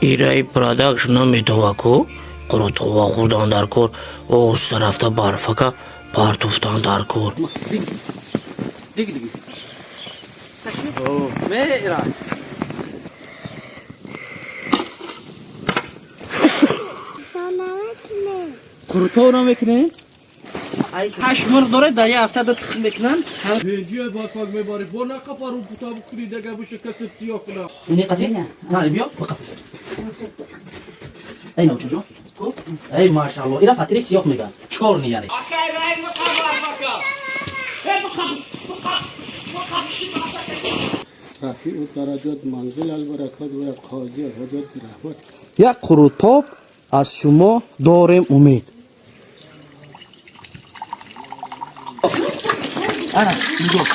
Ираи продакшн наметова ку қурутова хӯрдан дар кор, оҳиста рафта барфака партофтан дар кор. Қурутов намекунем? Ҳашт мурғ доред, дар як ҳафта ду тухм мекунанд. Пенҷия барфак мебарӣ, бо нақапару путабу кунӣ, дага буша касиб сиёҳ кунам. Не, биё. Эй, навчаҷон. Эй, машаалло, ира фатири сиёҳ мегӯянд. Чорни яъне. Рафиъу дараҷот, манзил албаракот ва қози ҳоҷат раҳмат. Як қурутоб аз шумо дорем умед. Ана, нигоҳ.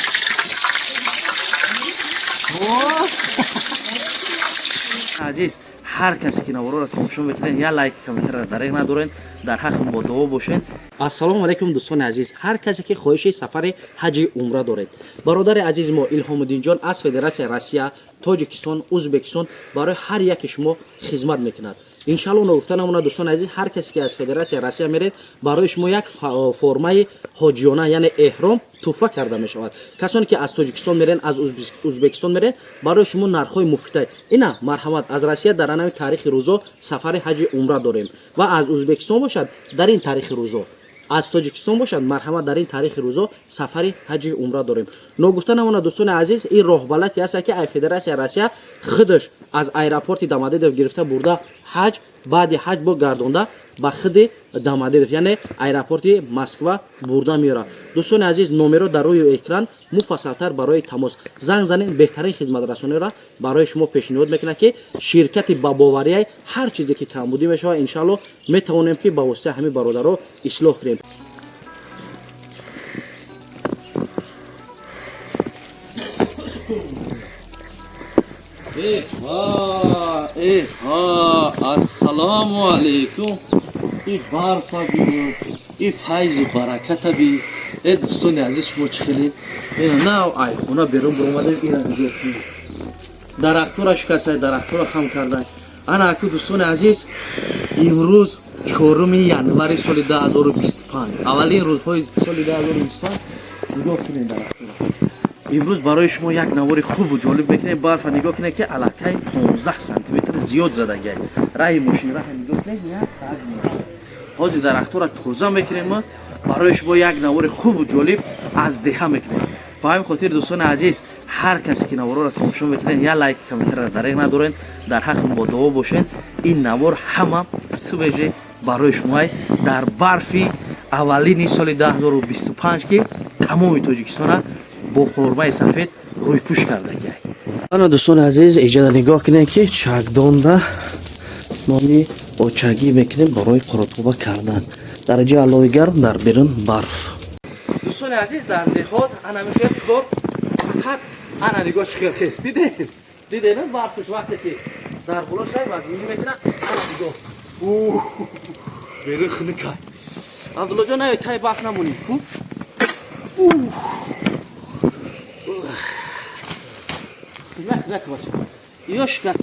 Азиз, ҳар касе ки наворро тамошо мекунед, як лайк, комментарро дареғ надорен, дар ҳаққи бо дуо бошед. Ассалому алайкум, дӯстони азиз. Ҳар касе ки хоҳиши сафари ҳаҷи умра доред, бародари азизи мо Илҳомуддинҷон аз Федератсияи Россия, Тоҷикистон, Ӯзбекистон барои ҳар яке шумо хизмат мекунад. Иншалло, ногуфта намонад, дӯстони азиз, ҳар касе ки аз Федератсияи Россия меред, барои шумо як формаи ҳоҷиёна, яъне эҳром, туҳфа карда мешавад. Касоне ки аз Тоҷикистон мерен, аз Ӯзбекистон мерен, барои шумо нархҳои муфида. Ина, марҳамат, аз Россия дар анави таърихи рӯзо сафари ҳаҷи умра дорем ва аз Ӯзбекистон бошад, дар ин таърихи рӯзо, аз Тоҷикистон бошад, марҳамат, дар ин таърихи рӯзо сафари ҳаҷи умра дорем. Ногуфта намонад, дӯстони азиз, ин роҳбалате аст, ки ай Федератсияи Россия худаш аз аэропорти Домодедово гирифта бурда ҳаҷ, баъди ҳаҷ бо гардонда ба худи Домодедово, яъне аэропорти Москва бурда меорад. Дӯстони азиз, номеро дар рӯи экран, муфассалтар барои тамос занг занед. Беҳтарин хизматрасониро барои шумо пешниҳод мекунад, ки ширкати ба боварияй. Ҳар чизе ки камбудӣ мешавад, иншаалло, метавонем ки ба воситаи ҳамин бародаро ислоҳ кунем. Эҳа, ассалому алайкум. И барфа бинед, и файзу бараката би. Э, дӯстони азиз, шумо чӣ хелед? Ина нав айхона берун биромадем, ира нигоҳ кунед. Дарахтора шикастай, дарахтора хам кардай. Ана аку, дӯстони азиз, имрӯз 4 январи соли 2025, аввалин рӯзҳои соли 2025. Нигоҳ кунед дарахтора. Имрӯз барои шумо як навори хубу ҷолиб мекунем. Барфа нигоҳ кунед, ки аллакай 15 сантиметр зиёд задагиай. Раҳи мошин, раҳа нигоҳ кунед, як так. Ҳозир дарахтора тоза мекунем мо, барои шумо як навори хубу ҷолиб аз деҳа мекунем. Ба ҳамин хотир, дӯстони азиз, ҳар касе ки наворро тамошо мекунед, як лайк, комментарро дареғ надорен, дар ҳаққи бо дуо бошед. Ин навор ҳама свежий барои шумоай дар барфи аввалини соли 2025, ки тамоми Тоҷикистона бо қурмаи сафед рӯйпӯш кардагиай. Ана, дӯстони азиз, иҷода нигоҳ кунед, ки чакдонда нони очагӣ мекунем барои қурутоба кардан. Дараҷаи аллои гарм, дар берун барф. Дӯстони азиз, дар деҳот ана мехел кор фақат. Ана нигоҳ, чӣ хел хест, дидед, дидед, барфш вақте ки дар боло шай вазминӣ мекунад. Ана нигоҳ, берун хунукай. Абдуллоҷон, наёй, тай барф намонӣ ку. Нак, нак, бача, ёшка.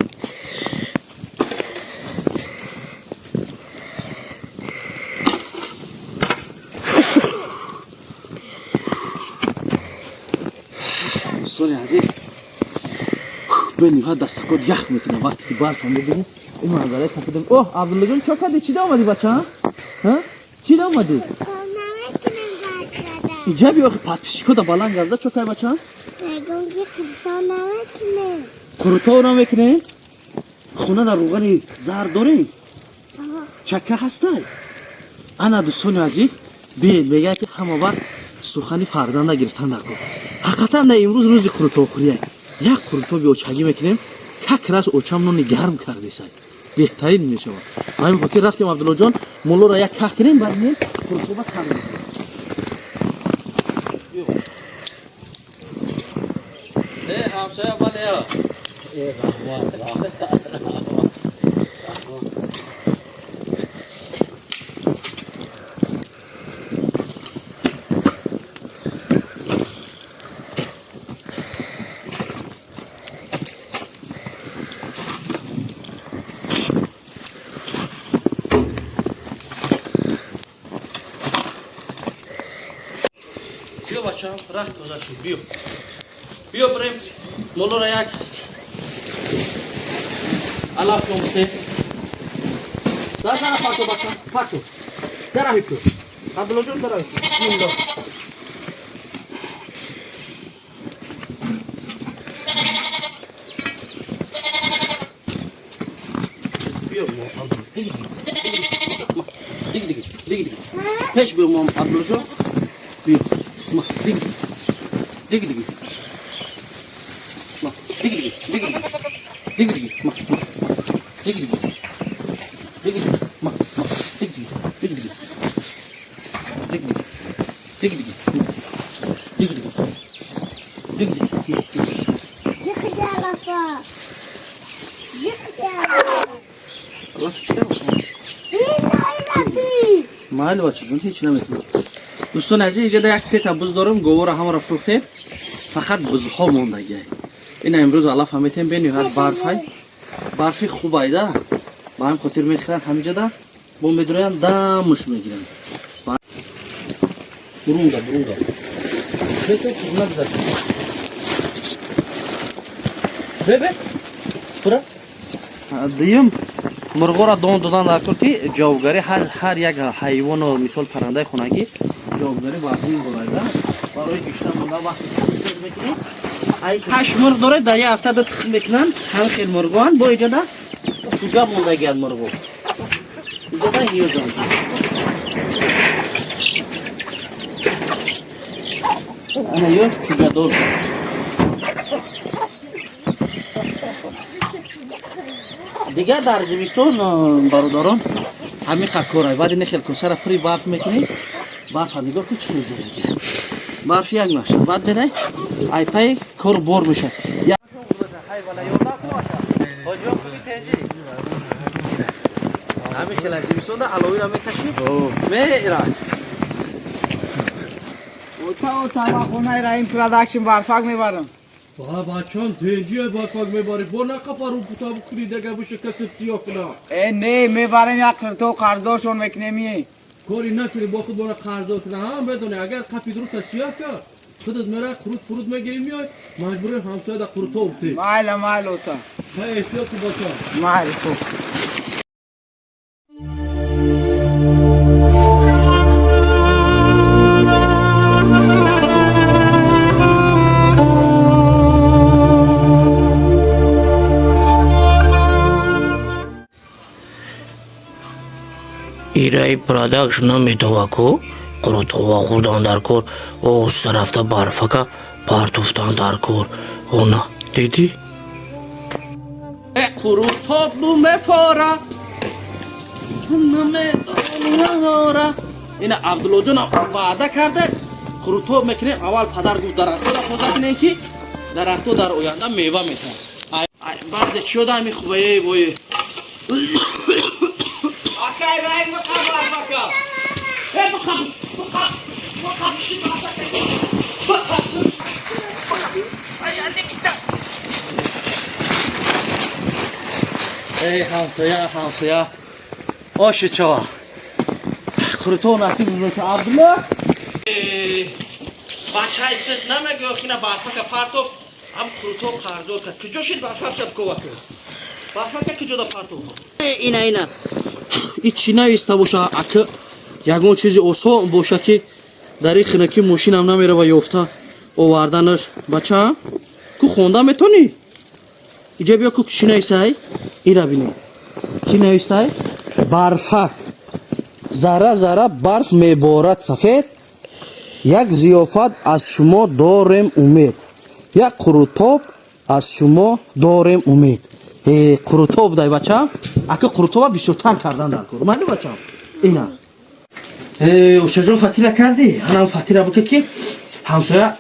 Дӯстони азиз, бениҳоят дастакот ях мекунад, вақте ки барфа мебинед, ин манзараи сафедам. Оҳ, Абдуллоҷон, чо кардӣ? Чӣ да омадӣ, бача? Чӣ да омадӣ? Иҷа биё, подписчикода баланд газда. Чо кай, бача? Қурутов намекунем? Хона дар рӯғани зард дорем, чака ҳастай. Ана, дӯстони азиз, биед, мегӯяд, ки ҳама вақт сухани фарзанда гирифтан накун. Ҳақиқатан да имрӯз рӯзи қурутобхӯрия. Як қурутоби очагӣ мекунем, как раз очам нони гарм кардесай, беҳтарин мешавад. Ба ҳамин хотир рафтем, Абдуллоҷон, муллоро як ках кунем, баъд меем қурутоба сар мекунем. Э, ҳамсоя, бале. Э, раҳмат, раҳмат. Бачам, раҳ тоза шуд. Биё. Биё бирем. Молора як алаф ёмте. Дара фато бачам, фато. Дара ҳикӯ. Абдуллоҷон дара ҳикӯ. Бисмиллоҳ. Биё мо Абдулло. Диги диги, диги диги. Пеш биё мо Абдуллоҷон. Биё. Ма, диги диги. Диги диги. Ма, диги диги, диги диги. Диги диги, ма, ма. Диги диги. Диги диги, ма, ма. Диги диги, диги диги. Диги диги. Диги диги. Диги диги. Диги диги. Диги алафа. Диги алафа. Аллоҳ чӣ Ин майли бачаҷон, ҳеҷ наметавонам. Дӯстони азиз, инҷа як сета буз дорем, говора ҳамаро фурӯхтем, фақат бузҳо мондагиай. Ина имрӯз алаф ҳам метем, бениҳоят барфай. Барфи хубайда. Ба ҳамин хотир мехӯранд ҳаминҷада, бо медроянд, дамуш мегиранд. Бурунда, бурунда. Бебе, бура. Дуюм, мурғоро дон додан дар кор, ки ҷавобгарӣ ҳар як ҳайвону мисол паррандаи хонагӣ ҷавобгарӣ вазмин болайда. Барои гӯшта монда вақте тухм мекунем. Ҳашт мурғ дорем, дар як ҳафта ду тухм мекунанд. Ҳамин хел мурғоанд, бо иҷода куҷа мондагианд мурғо. Иҷода ниёзанд. Ана ё чуҷадор. Дигар дар зимистон бародарон ҳамин қад корай. Баъд ин хел косара пури барф мекунӣ. Барфа нигоҳ кун, чӣ хел зиндагӣ. Барф як наша. Баъд мерай айпай кор бор мешавад. Ҳамин хел аз зимистонда аловиро мекашӣ, мерай. Ота, ота, ман хонаи Раҳим Продакшн барфак мебарам. Ба бачам, тенҷи барфак мебарӣ. Бо нақапа рӯ пута бикунӣ, дага буша касеб сиёҳ куна. Э, не, мебарем, як то қарздоршон мекунем. Кори накунӣ, бо худ бора қарздор куна. Ҳам медонӣ, агар қапи дуруста сиёҳ кард, худат мера қурут фурут мегирӣ, меой, маҷбурӣ ҳамсояда қурутҳо уфтӣ. Майла, майла, ота. Хай, эҳтиёт кун, бачам. Майли, хуб. Ираи продакшн наметова ку қурутова хӯрдан дар кор, оҳиста рафта барфака партофтан дар кор. Она дидӣ? Қурутоб мефора, намедонам. Ина Абдуллоҷон ваъда карда, қурутоб мекунем. Аввал падар гуфт, дарахтро тоза кунем, ки дарахтҳо дар оянда мева метаҳанд. Баъзе чиёда ҳами хубае вой. Акай Раҳим, биқа барфака. Э, биқа, биқа, биқа, биқа. Эй ҳамсоя, ҳамсоя, оши чова. Қурутоб насиб боша, Абдулло. Бачаи сес намегӯ, хина барфака партоф, ҳам қурутоб қарздор кард. Куҷо шид барфака бикова кун? Барфака куҷода партоф? Ина, ина. И чӣ нависта боша, ака ягон чизи осон боша, ки дар ин хинаки мошинам намерава ёфта оварданаш. Бача, ку хонда метонӣ? Иҷа биё, ку чӣ навистай? Ира бинӣ. Чӣ навистай? Барфак. Зарра зарра барф меборад сафед. Як зиёфат аз шумо дорем умед. Як қурутоб аз шумо дорем умед. Э, қурутоб дай, бача. Ака қурутоба бисёртар кардан дар кор. Майли, бачам. Ина. Э, ошаҷон, фатира кардӣ? Ҳанам фатира бука, ки ҳамсоя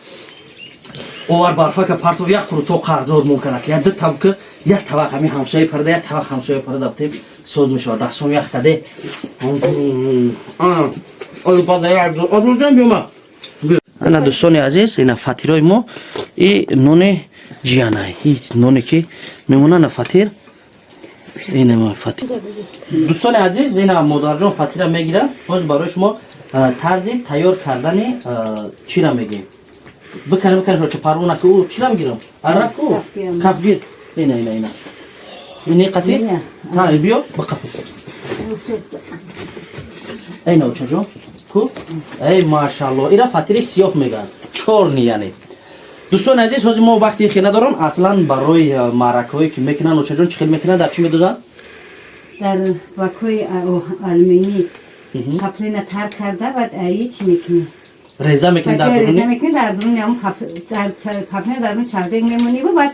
овар барфака партов, як қурутоб қарздор мумкин ки як ду табка, як табақ ҳамин ҳамсояи парда, як табақ ҳамсояи парда бутем, соз мешавад. Дастом ях каде. Абдулҷон, биёма. Ана дӯстони азиз, ина фатирои мо, и нони ҷиянай, и ноне ки мемона на фатир, ина мо фатир. Дӯстони азиз, ина модарҷон фатира мегирад. Боз барои шумо тарзи тайёр кардани чира мегӯем. Бикан, бикан, чо парвона ку, чӣ мегирам? Ара ку? Кафгир. Ина, ина, ина. Ини қати? Та, биё, бақаф. Ина, очаҷон. Ку? Эй, машаалло. Ира фатири сиёҳ меган. Чорни яъне. Дӯстони азиз, ҳозир мо вақти хеле надорам. Аслан барои маъракаҳое ки мекунанд, очаҷон чӣ хел мекунанд, дар чӣ медозанд? Дар вакои алюминӣ паплина тар карда, баъд аи чӣ мекунӣ? Реза мекунӣ дар Реза дуруни? мекунӣ дар дуруни ҳамун паплина дар дуруни чавдег мемонӣ ва баъд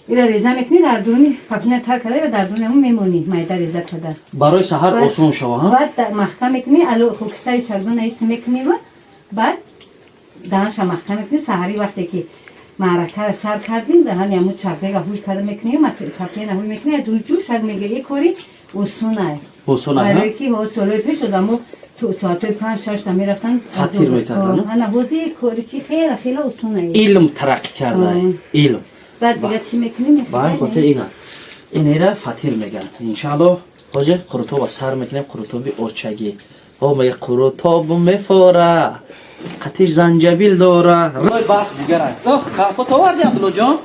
ира реза мекунӣ дар дуруни паплина тар карда, ира дар дуруни ҳамун мемонӣ, майда реза карда. Барои саҳар осон шава, ҳа? Баъд махта мекунӣ, алу хокистари чагдон аиси мекунӣ ва баъд даҳанша махта мекунӣ. Саҳарӣ вақте ки маъракаро сар кардем, даҳани ҳамун чавдега ҳуй карда мекунӣ, паплина ҳуй мекунӣ, ҷӯшак мегирӣ. Кори осонай. Осонай, ҳа? Барои ки ҳо солҳои пеш одамо соатҳои 5-6 мерафтанд. Фатир мекарданд, Ана ҳозир кори чи хеле хеле осонай. Илм тараққӣ карда, илм. Баъд дига чӣ мекунӣ? Ба ҳамин хотир ина. Инера фатир мегӯянд. Иншааллоҳ ҳозир қурутоба сар мекунем, қурутоби очагӣ. О, мега қурутобу мефора. Қатиш занҷабил дора. Рой барф дигар аст. Ох, компот оварди, Абдуллоҷон?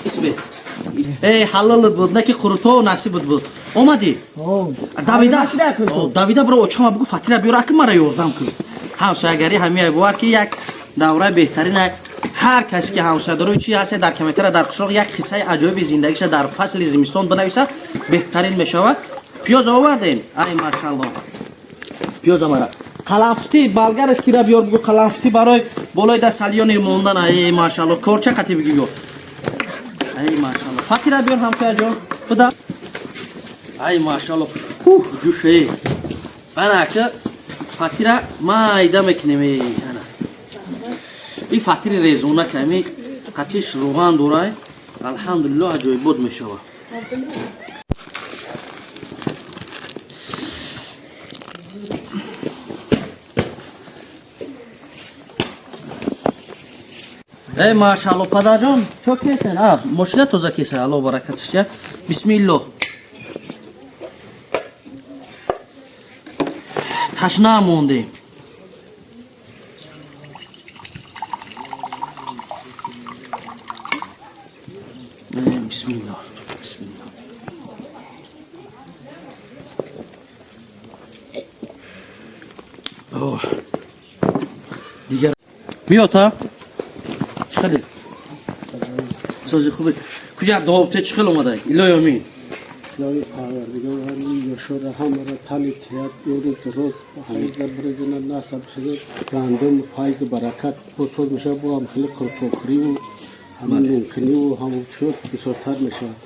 Исбе. Эй, ҳалолат буд, на ки қурутоб насибат буд. Омадӣ? Давида, давида бро, очама бугу фатира биёр, аки мара ёрдам кун. Ҳамсоягарӣ ҳамия бовар ки як давраи беҳтарин. Ҳар касе ки ҳамсоя дорад, чи ҳаст дар комментария дар қишлоқ як қиссаи аҷоиби зиндагиша дар фасли зимистон бинависа, беҳтарин мешавад. Пиёз овардем? Ай, машалло. Пиёза мара. Қаламфути болгарский кира биёр, бугу қаламфути барои болои да салёни мондан. Ай, машалло. Корча қати биги биёр. Ай, машалло. Фатира биёр, ҳамсояҷон. Буда. Ай, машалло. Ух, ҷӯше. Ана ки фатира майда мекунем, эй, ана. Ин фатири резона ками қатиш рӯған дорай. Алҳамдулиллоҳ, аҷоибот мешавад. Эй, машалло, падарҷон, чо кесен? А, мошина тоза кесен, Аллоҳ баракаташ диҳад. Бисмиллоҳ. Ташна мондем. Бисмиллоҳ, бисмиллоҳ. Оҳ. Дигар биё та. Чӣ хеле? Сози хубе. Куҷа дуо чӣ хел омадай? Илоҳи амин. Илоҳи Парвардигор ҳамин ёшора ҳамаро тани тиҳат, ёру дуруст, ҳамида бирезона, насаб хеле гандум, файзу баракат босоз мешавад, бо ҳам хеле қуртобхӯриву ҳамин нункуниву ҳамун чиёт бисёртар мешавад.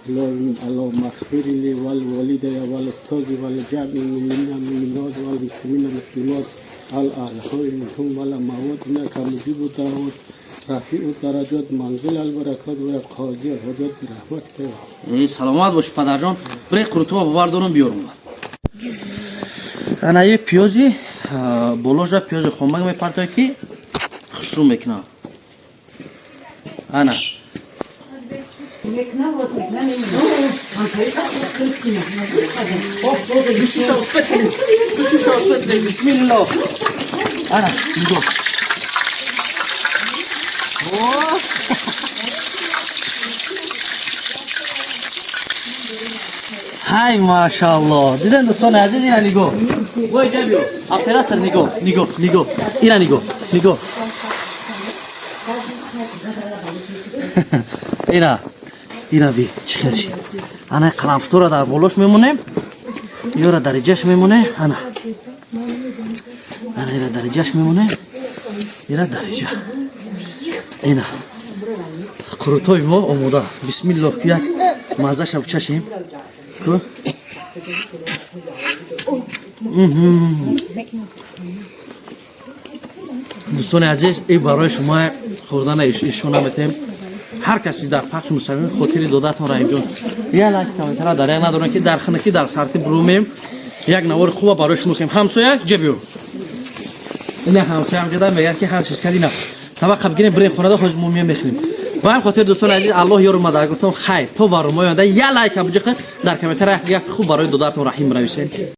Илоҳи Аллоҳумма агфир ли вал валидая вал устози вал ҷамъи муминина муминот вал муслимина муслимот ал аҳлҳои минҳум вал амвот иннака муҷибу даъвот рафиъу дараҷот манзил албаракот ва қози ҳоҷот бирахматика. Эй, саломат бош, падарҷон. Бирей қурутоба бовардорум биёрум. Ана е пиёзи боложа пиёзи хомак мепартояд ки хушрӯ мекунад. Ана. Мекунам, боз мекунам, мемонам. Бисмиллоҳ. Ана, нигоҳ. О! Ҳай, машааллоҳ. Диден, дӯстони азиз, ина нигоҳ. Вой, ҷа биё. Оператор нигоҳ, нигоҳ, нигоҳ. Ина нигоҳ, нигоҳ. Ина. Ина би, чӣ хел шид. Ана қаламфутура дар болош мемонем. Ёра дар иҷаш мемоне. Ана. Ана ира дар иҷаш мемоне. Ира дар иҷа. Ина. Қурутои мо омода. Бисмиллоҳ, ку як маззаша бичашем. Ку? Дӯстони азиз, ин барои шумо хӯрдана ишона метем. Ҳар касе дар пахш мусаввим хотири додатон Раҳимҷон. Як лайк комментара дар як надорем ки дар хинаки дар сарти бурумем. Як навори хуба барои шумо кем. Ҳамсоя ҷа биё. Ина ҳамсоя ҳам ҷода мегӯяд ки ҳар чиз кардина. Табақа бигирем, бирем хонада, ҳоз мо меем мехӯрем. Ба ҳам хотир, дӯстони азиз, Аллоҳ ёру мадад гуфтам, хайр, то барномаи оянда. Як лайк буҷиқа, дар комментара як гапи хуб барои додаратон Раҳим бинависед.